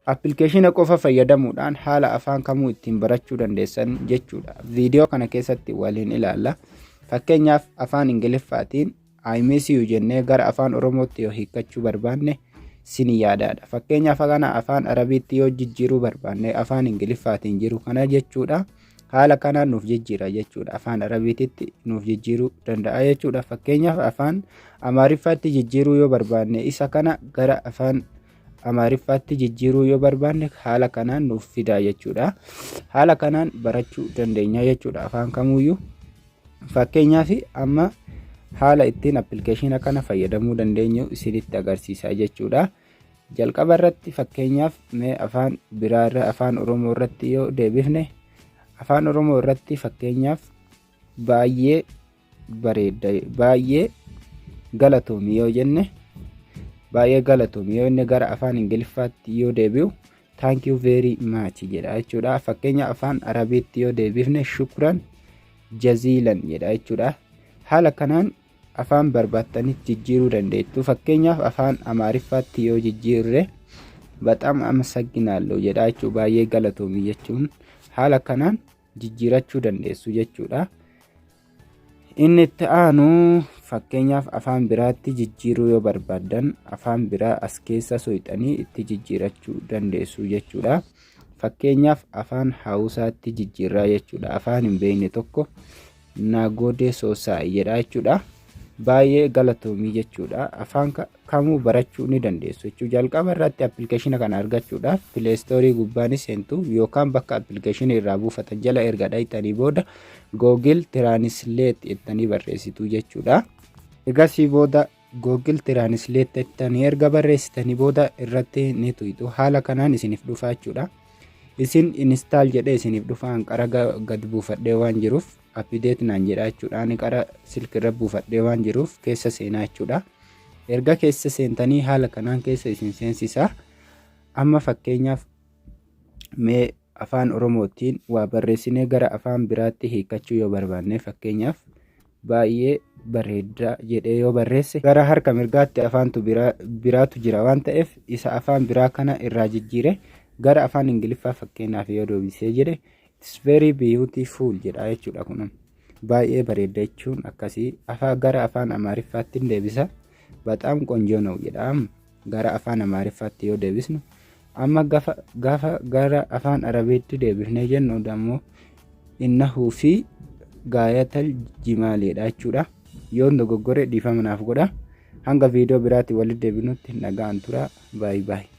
Appilikeeshina qofa fayyadamuudhaan haala afaan kamuu ittiin barachuu dandeessan jechuudha. Viidiyoo kana keessatti waliin ilaalla. Fakkeenyaaf, afaan Ingiliffaatiin "I miss you" jennee gara afaan Oromootti yoo hiikkachuu barbaanne, "Sin yaadaadha". Fakkeenyaaf, kana afaan Arabiitti yoo jijjiiruu barbaanne, afaan Ingiliffaatiin jiru kana jechuudha. Haala kanaan nuuf jijjiira jechuudha. Afaan Arabiititti nuuf jijjiiruu danda'a jechuudha. Fakkeenyaaf, afaan Amaariffaatti jijjiiruu yoo barbaanne, isa kana gara afaan Amaariffaatti jijjiiruu yoo barbaanne, haala kanaan nuuf fida jechuudha. Haala kanaan barachuu dandeenya jechuudha afaan kamuyyuu. Fakkeenyaaf, amma haala ittiin appilikeeshina kana fayyadamuu dandeenyu isinitti agarsiisa jechuudha. Jalqaba irratti, fakkeenyaaf, mee afaan biraa irra afaan Oromoo irratti yoo deebifne, afaan Oromoo irratti fakkeenyaaf "Baay'ee bareedda, baay'ee galatoomi" yoo jenne, "Baay'ee galatoomi" yoo inni gara afaan Ingiliffaatti yoo deebi'u, "Thank you very much" jedha jechuudha. Fakkeenya afaan Arabiitti yoo deebifne, "شكرا جزيلا" jedha jechuudha. Haala kanaan afaan barbaaddanitti jijjiiruu dandeettu. Fakkeenyaaf, afaan Amaariffaatti yoo jijjiirre, "በጣም አመሰግናለሁ" jedha jechuudha. Baay'ee galatoomi jechuun haala kanaan jijjiirachuu dandeessu jechuudha. Inni itti aanu, fakkeenyaaf, afaan biraatti jijjiiruu yoo barbaaddan, afaan biraa as keessa soyxanii itti jijjiirachuu dandeessu jechuudha. Fakkeenyaaf, afaan Haawusaatti jijjiirraa jechuudha. Afaan hin beekne tokko, "Na gode sosai" jedha jechuudha. Baay'ee galatoomii jechuudha. Afaan kamuu barachuu ni dandeessu jechuudha. Jalqaba irratti appilikeeshina kana argachuudhaaf Play Store gubbaa ni seentu, yookaan bakka appilikeeshinii irraa buufatan jala erga dhayxanii booda Google Translate jettanii barreessitu jechuudha. Egasii booda Google Translate jettanii erga barreessitanii booda irratti ni tuyxu. Haala kanaan isiniif dhufa jechuudha. Isin install jedhee isiniif dhufa. Qara gad buufadhee waan jiruuf update naan jedha jechuudha. Ani qara silkirra buufadhee waan jiruuf keessa seenaa jechuudha. Erga keessa seentanii haala kanaan keessa isin seensisa. Amma fakkeenyaaf, mee afaan Oromootiin waa barreessinee gara afaan biraatti hiikkachuu yoo barbaanne, fakkeenyaaf "Baay'ee bareeda" jedhee yoo barreesse, gara harka mirgaatti afaantu biraatu jira waan ta'eef, isa afaan biraa kana irraa jijjiire gara afaan Ingiliffaa fakkeenyaaf yoo deebisee jedhe, "It's very beautiful" jedha jechuudha. Kun baay'ee bareeda jechuun akkasii. Afaan gara afaan Amaariffaatti deebisa, "በጣም ቆንጆ ነው" jedha gara afaan Amaariffaatti yoo deebisnu. Amma gaafa gara afaan Arabiitti deebifnee jennu dammoo, "إنه في غاية الجمال" dha jechuudha. Yoon dogoggore dhiifama naaf godha. Hanga viidiyoo biraatti walitti deebinutti nagaan tura. Baay'ee baay'ee.